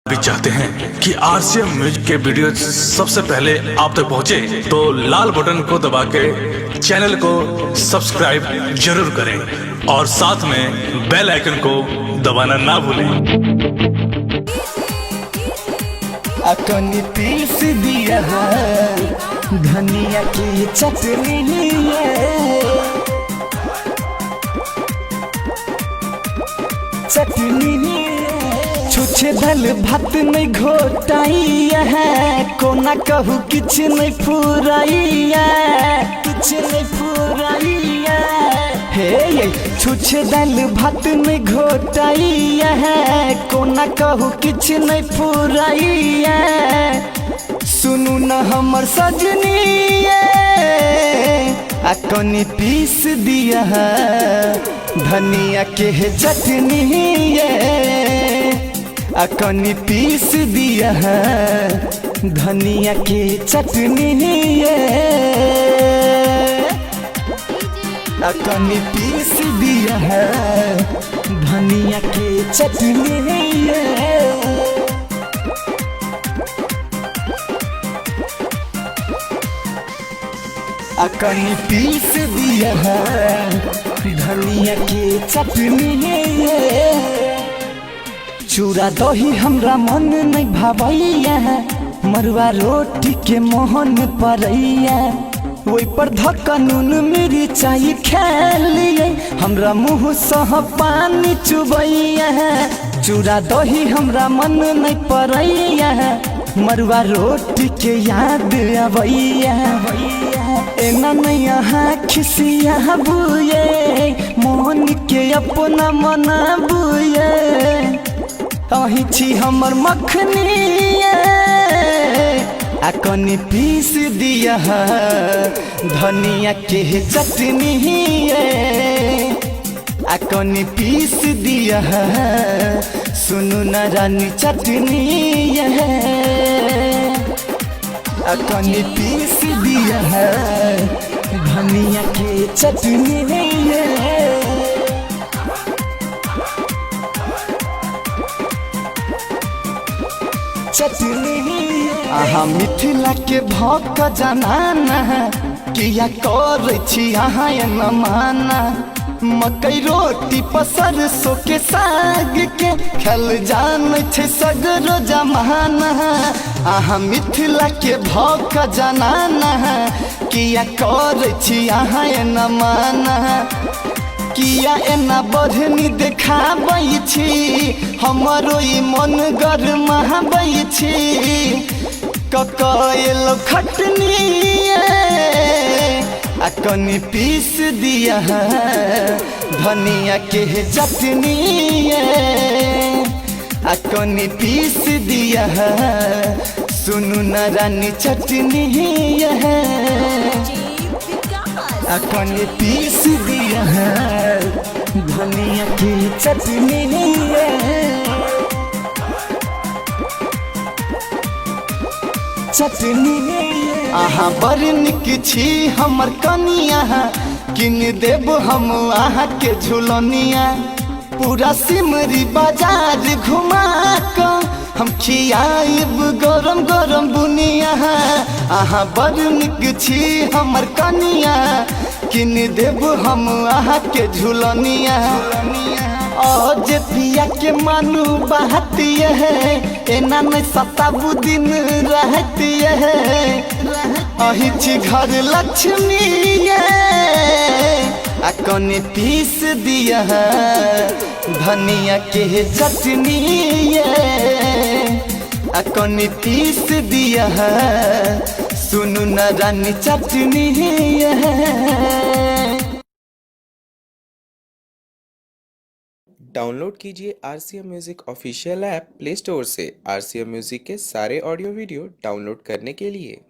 भी चाहते हैं कि आरसीएम म्यूजिक के वीडियो सबसे पहले आप तक पहुंचे, तो लाल बटन को दबा के चैनल को सब्सक्राइब जरूर करें और साथ में बेल आइकन को दबाना ना भूलें। अकनी पीस दिया धनिया की चटनी है, चटनी छुछे धल भात नहीं घोटाइया है, कोना कहू किछ नहीं फुराइया, किछ नहीं फुराइया। हे ये छुछे दाल भात नहीं घोटाइया है, कोना कहू किछ नहीं फुराइया। सुनू न हमर सजनी आ कनी पीस दिया धनिया के चटनी आ कनी पीस दिया धनिया के चटनी आ कनी पीस दिया धनिया के चटनी। आ कनी पीस दिया धनिया के चटनी। चूड़ा दही हमरा मन नहीं भावैया, मरुआ रोटी के मोहन परैया, ओहि पर धक्का नून मिरचाई खेलिए, हमरा मुँह सह पानी चुबैया। चूड़ा दही हमरा मन नहीं परैया, मरुआ रोटी के याद अबैया। एना नहीं अहाँ खिसिया बुए, मोहन के अपना मना बुए, अही छी हमर मखनी आ कनी पीस दिया धनिया के चटनी आ कनी पीस दिया सुनू न रानी चटनी आ कनी पीस दिया धनिया के चटनी। चटनी अहाँ मिथिला के भक जनाना, किया कर छी अहाँ न माना, मकई रोटी पसर सो के साग के खल जान छै सगरो जमाना। अहाँ मिथिला के भक जनाना, किया कर छी अहाँ न माना, किया एना बढ़नी देखाबै छी, हमरो ई मन गरमाबै छी। ककएल खटनी आ कनी पीस दिया धनिया के चटनी आ कनी पीस दिया सुनू न रानी चटनी आ कनी पीस दिया धनिया की चटनी। चटनी अहाँ बड़ निक छी हमर कनिया, किन देब हम अहाँ के झुलनिया, पूरा सिमरी बाजार घुमा क हम खियाइब गरम गरम बुनिया। अहाँ बड़ निक छी हमर कनिया, किन देब हम अहाँ के झुलनिया। और जे पिया के मानू बहती है, एना नहीं सताबू दिन रहती है, अही छी घर लक्ष्मी आ कनी पीस दिया धनिया के चटनी आ कनी पीस दिया सुनू न रानी चटनी। डाउनलोड कीजिए RCM music official app play store से आरसीएम म्यूज़िक के सारे ऑडियो वीडियो डाउनलोड करने के लिए।